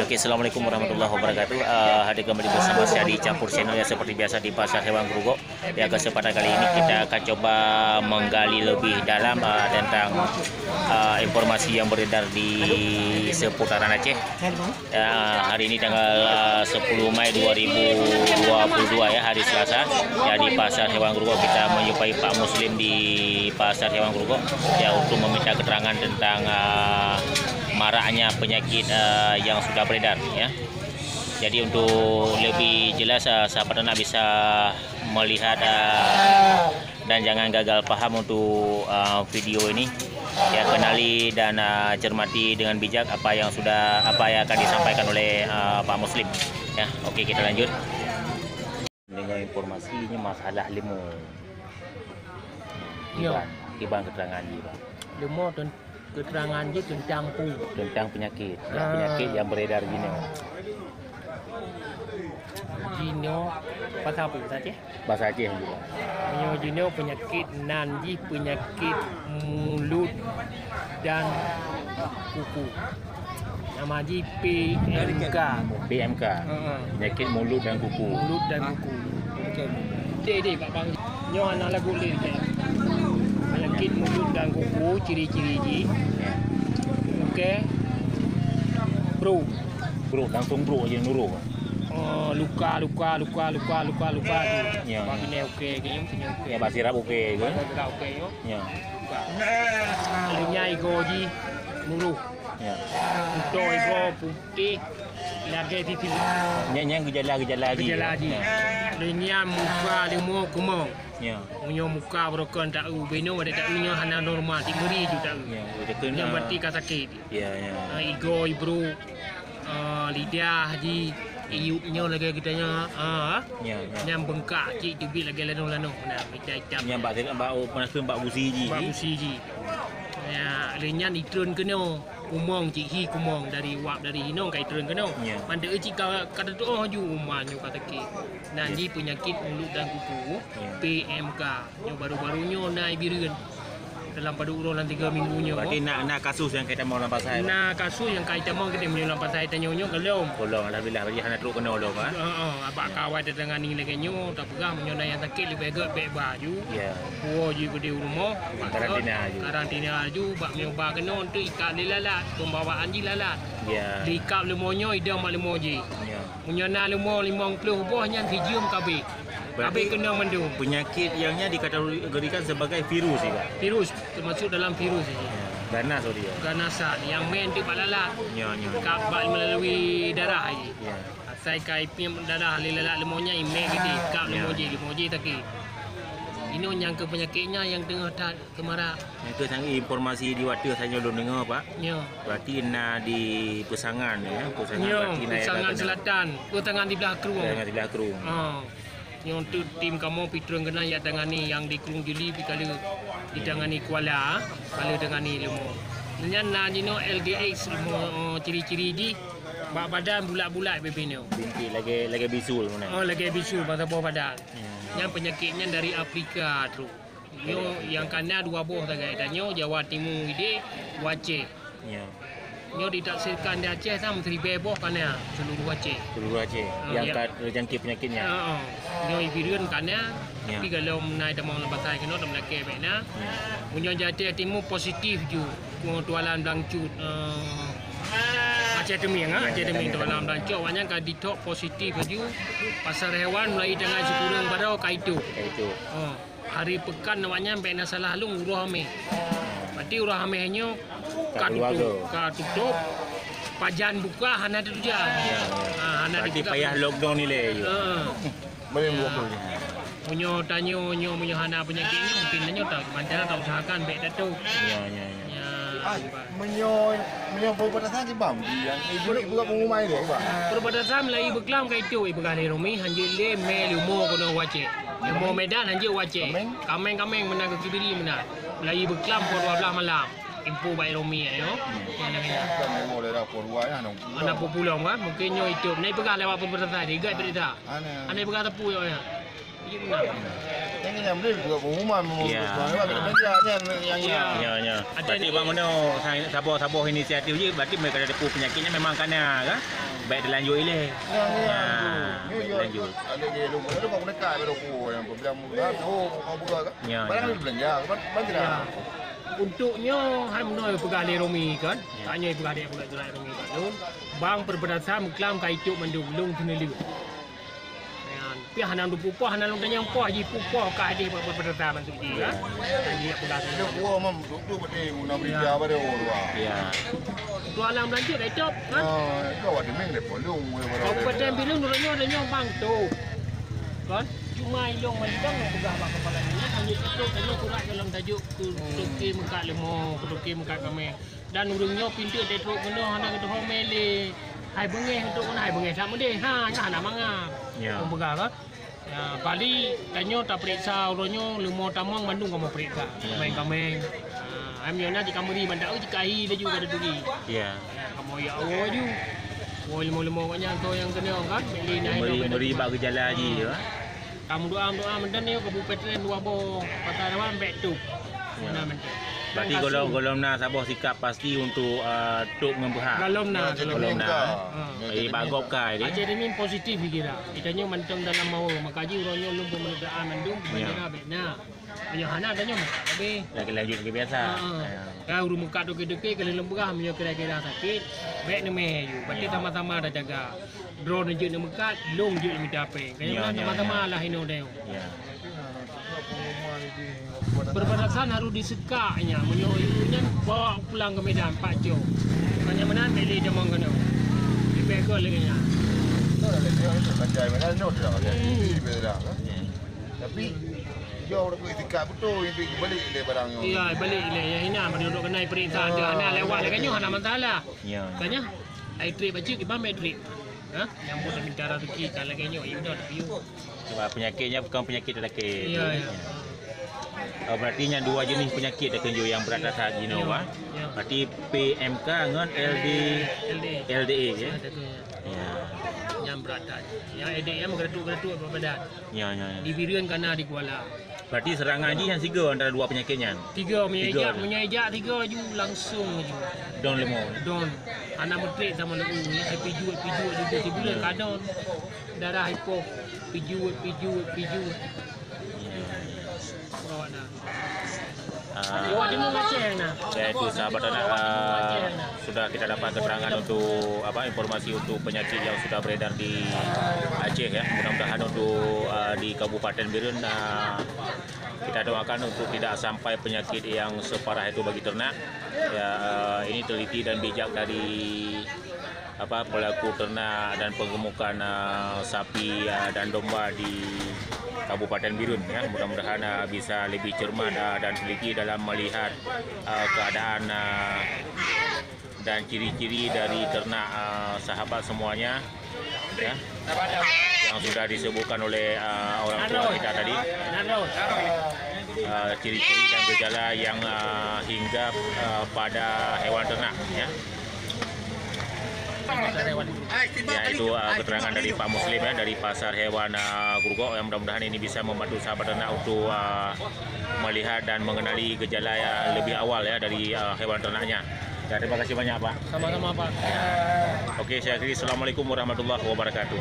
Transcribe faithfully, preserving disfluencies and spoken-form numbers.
Oke, assalamualaikum warahmatullahi wabarakatuh. Eh, hadir kembali bersama saya di Campur Channel, ya, seperti biasa di Pasar Hewan Gerugok. Ya, kesempatan kali ini kita akan coba menggali lebih dalam, eh, tentang, eh, informasi yang beredar di seputaran Aceh. Ya, hari ini tanggal, eh, sepuluh Mei dua ribu dua puluh dua, ya, hari Selasa. Ya, di Pasar Hewan Gerugok kita menjumpai Pak Muslim di Pasar Hewan Gerugok, ya, untuk meminta keterangan tentang, eh, maraknya penyakit, eh, yang sudah beredar, ya. Jadi, untuk lebih jelas, eh, sahabat ternak bisa melihat, eh, dan jangan gagal paham untuk, eh, video ini. Ya, kenali dan, eh, cermati dengan bijak apa yang sudah, apa yang akan disampaikan oleh, eh, Pak Muslim. Ya, oke, kita lanjut. Dengan informasinya masalah leumo. Ya. Iban, iban keterangan jih, Bang. Leumo ten-, keterangan jih tentang pu. Tentang penyakit. Ya, ah, penyakit yang beredar jinoe. Jinoe pasal apa saja? Bahasa Aceh juga. Meunyoe jinoe peunyakét nan jih peunyakét mulut dan kuku. Nama jih P M K. P M K. Heeh. Penyakit mulut dan kuku. Mulut dan kuku. Dek, dek, Pak Bang. Nyoe aneuk lagu lé, dek. Peunyakét mulut dan kuku, ciri-ciri jih. Ya. Okey. Bro. Bro, langsung bro je nurun. Oh, luka, luka, luka, luka, luka, luka tu. Ya, bak ya. Binéh okey ke, binéh okey. Ya, bak sirap okey ke? Bak sirap okey, yo. Ya. Luka. Lalu nyai igoe jih muruh. Ya. Utoe igoe putéh lagèe titik. Nyan, nyan gejala-gejala jih. Gejala jih. Ya. Lalu nyan muka leumo kumong. Ya. Meunyoe muka beurokon taeu, binoe ada taeu nyoe hana normal, tiep meuri ju taeu. Ya, betul. Nyan, ah, berarti ka sakét. Ya, ya. Ah, igoe, bro. Ah, lidah jih, iyup nyoe lagèe geutanyoe, ah. Ya, ya. Nyan beungkak cit teubiet lagèe lanoh-lanoh. Nah, itam-itam. Nyan bak, bak, oh, peunaseuem bak gusi jih. Bak gusi jih. Ya, lheueh nyan itreun keunoe. Kumong cit, hi kumong dari wab dari hinoe ka itreun keunoe. Ya. Mandeu cit ka, ka teutuoh laju uma nyoe ka sakét. Nan, ya, jih peunyakét mulut dan kuku, ya, P M K. Nyoe baru-baru nyoe na i Bireuen. Dalam padub uroe lam tiga minggu nyoe. Berarti na, na kasus nyang ka itamong lam pasai, Pak? Na kasus nyang ka itamong, kita meunyoe lam pasai tanyoe nyoe golom. Golom, alhamdulillah, berarti hana trok keunoe lom, ha? Heeh, abak kawai tatangani lagèe nyoe, tapeugah meunyoe na nyang sakét leubeh gèt bèk ba ju. Ya. Puwoe ju keudéh u rumoh, karantina ju. Karantina ju, bak meunyoe ba keunoe, eunteuk ikat lé lalat, pembawaan jih lalat. Ya. Diikat leumo nyoe, idong bak leumo jih. Ya. Meunyoe na leumo limong ploh boh nyan sijeuem ka abéh. Berarti abéh keunoe mandum. Penyakit yang nyan dikategorikan sebagai virus, ya, Pak? Virus, termasuk dalam virus ini. Ya, ganas, oh, dia. Ganas, ah, nyang mè eunteuk bak lalat. Ya, ya. Ka bak melalui darah ini. Ya. Asai ka ipiep darah lé lalat leumo nyan, imè geude, kab leumo jih, leumo jih sakét. Inoe nyang keu penyakét nyan nyang teungoh that keumarak. Nyang keu sang informasi di watèe tanyoe lôn deungö, Pak. Ya. Berarti na di Peusangan, ya, Peusangan. Ya, berarti na Peusangan Selatan, Peusangan di blah Krueng. Peusangan di blah Krueng. Ah. Nyoe teuk tim kamoe pi treun keunan jak tangani nyang di Krueng Jeli pi ka lheueh ditangani Kuala, ka lheueh tangani leumo. Nyan na jinoe L G X leumo, ciri-ciri jih bak badan bulat-bulat bibih nyoe. Bintik lagèe, lagèe bisul meunan. Oh, lagèe bisul bak saboh badan. Hmm. Nyan peunyakét nyan dari Afrika trok. Nyoe nyang kana dua boh sagai, dan nyoe Jawa Timu idéh, Aceh. Ya. Nyoe ditafsirkan di Aceh tam siribèe boh kana seluruh Aceh. Seluruh Aceh. Ah, nyang ya. Ka terjangkit penyakit nyan. Ah, ah. Nyoe i Bireuen kana, ya, tapi golom na itamong lam pasai keunoe, tam lakèe bèk na. Ya. Meunyoe Aceh Timu positif ju, Tualang Blang Cut, eh, Aceh Teumieng, ah, ya, Aceh Teumieng, Tualang Blang Cut, awak nyan ka ditok positif laju. Pasar hewan mulai tanggai sikureueng baroe ka itôp. Ka itôp. Ah. Hari peukan awak nyan bèk na salah lôn uroe Hamèh. Berarti uroe Hamèh nyoe ka tutôp, ka tutôp. Pajan buka hana teutuja. Ya, ya. Ha, hana teutuja. Berarti payah lockdown ilèe, ya. Ha. Boleh buka. Meunyoe tanyoe nyoe, meunyoe hana peunyakét nyoe, mungkin tanyoe ta, mantong ta usahakan bèk tatôp. Ya, ya, ya. Ya. Ah, meunyoe, meunyoe perbatasan di bang, di yang ibu, ibu kat pengumuman itu, Bang. Perbatasan meulayeue beuklam ka itôp, ipeugah lé Romi, hanjeuet lé mè leumo keunoe u Aceh. Leumo Medan hanjeuet u Aceh. Kaméng? Kaméng-kaméng meunan keu Kediri meunan. Meulayeue beuklam pukul dua belas malam. Info bak Romi, ayo. Hmm. Ya, namanya. Kan leumo daerah pukul dua ya, nong. Aneuk pulom kan? Mungkin nyoe itôp. Nai peugah lewat perbatasan, igat berita. Aneh. Aneh peugah teupeu ya. Nyang nyan bri buat pengumuman. Ya. Buat belanja nyan nyang nyan. Ya, ya. Berarti bak meunoe sa-, saboh-saboh inisiatif jih, berarti mereka ada pun penyakitnya memang kana kan? Baik dilanjut ileh. Ya, ya. Ya, lanjut. Ada je lu, lu kau kena kai baru aku yang bilang murah, oh, kau buka kan? Ya, barang ya. Belanja, kan? Belanja. Ya. Untuk nyoe hai meunoe peugah lé Romi kan? Ya. Tanyoe peugah lé Romi kan? Bang perbatasan muklam kai cok mandum lung teuneuleuk. Nyan, pih hana luput poh, hana lôn tanyong poh, jipupoh ka hadeh bak peurintah maksud jih, kan? Dan dia pula tu. Dia buah mam, duduk tu berdeh guna berita pada orang luar. Ya. Tu alam lanjut, eh, Cop, kan? Ah, itu awak demeng dia polong. Kabupaten Bireuen uroe nyoe, uroe nyoe bang tu. Kan? Cuma ilong mandang peugah bak kepala dinas, hanya tutup, hanya surat dalam tajuk ke, toke meukat leumo, toke meukat kamé. Dan ureueng nyoe pintoe teutrok keunoe hana geutuho mé lé. Hai beungéh untuk keunoe, hai beungéh sak meudeh. Ha, nyan hana mangat. Ya. Ureueng peugah kan? Ya, bali tanyoe tapeuriksa uroe nyoe leumo tamong bandum kamoe peuriksa. Ya. Kameng-kameng. Ha, hai meunyoe na jikameuri banda, oh, jikahi laju ka teutugi. Ya. Ya, kamoe ya Allah laju. Oh, leumo-leumo awak nyan tu nyang keunoe kan? Bek lé na meuri, meuri bak geujala jih, ya. Kamoe doa-doa mantong nyoe Kabupaten dua boh, Pasar Hewan bek tu. Ya. Mana mantong. Berarti golom, golom na saboh sikap pasti untuk, ah, tok ngon beuhah. Golom na, golom na. Ha. Eh, bak gob kai deh. Aceh ni positif dikira. Kita nyoe mantong dalam mawa, maka jih uroe nyoe lôn peumeudaan mandum, ya, bendera bek na. Meunyoe hana, tanyoe meukat habéh. Lagi lanjut lagi biasa. Ha. Ya. Kan ureueng meukat toke-toke ka lheueh lôn peugah, meunyoe kira-kira sakét, bek neumé aju. Berarti sama-sama tajaga. Droeneuh jeuet neumeukat, lôn jeuet neumita péng. Kayang sama-sama lah inoe deh. Ya. Perbatasan harus disekat nya. Meunyoe ibu nyan bawa pulang ke Medan, Pak Jo. Bukan yang mana, beli jamong kena. Lebih ke lagi nya. Betul, ada dia, ada saja, mana ada dia, ada. Hmm. Lebih dah, kan? Ya. Tapi, dia orang tu itikad betul, yang pergi balik dia barang yang. Iya, balik dia. Yang hina, mari duduk kena perintah dia. Ah, hana lewat lagi nyoh, hana masalah. Ya. Tanya, ai trip baca, kita ambil trip. Ha? Yang boleh minta rezeki, tak lagi nyoh, you know, you. Sebab penyakitnya bukan penyakit lelaki. Iya, iya. Oh, berarti yang dua jenis penyakit dah tunjuk yang berat asal, you know, ya, ah? Ya. Berarti P M K dengan L D, L D. L D A, ya? Ada tu, ya. Ya. Yang berat tadi. Yang L D A yang menggeretuk-geretuk berat badan. Ya, ya, ya. Di Bireuen kana di Kuala. Berarti serangan jih yang tiga antara dua penyakit nyan? Tiga, meunyoe ijak, meunyoe ijak tiga aju langsung aju. Don leumo. Don. Anak meutrek sama leumu, ya, pijut, pijut, pijut, pijut, ka don. Darah ipoh, pijut, pijut, pijut. Awak na. Ah, ya, itu sahabat anak, ah, sudah kita dapat keterangan untuk, apa, informasi untuk penyakit yang sudah beredar di Aceh, ya. Mudah-mudahan untuk, ah, di Kabupaten Bireuen, ah, kita doakan untuk tidak sampai penyakit yang separah itu bagi ternak. Ya, ah, ini teliti dan bijak dari apa, pelaku ternak dan penggemukan, ah, sapi, ah, dan domba di Kabupaten Bireuen, ya. Mudah-mudahan, ah, bisa lebih cermat, ah, dan teliti dalam melihat, ah, keadaan, ah, dan ciri-ciri dari ternak, ah, sahabat semuanya, ya, yang sudah disebutkan oleh, ah, orang tua kita tadi. Ah, ciri-ciri dan gejala yang, ah, hinggap, ah, pada hewan ternak, ya. Ya, itu, ah, keterangan dari Pak Muslim, ya, dari Pasar Hewan, ah, Grogok, yang mudah-mudahan ini bisa membantu sahabat ternak untuk, ah, melihat dan mengenali gejala yang lebih awal, ya, dari, ah, hewan ternaknya. Ya, terima kasih banyak, Pak. Sama-sama, Pak. Oke, saya akhiri. Assalamualaikum warahmatullahi wabarakatuh.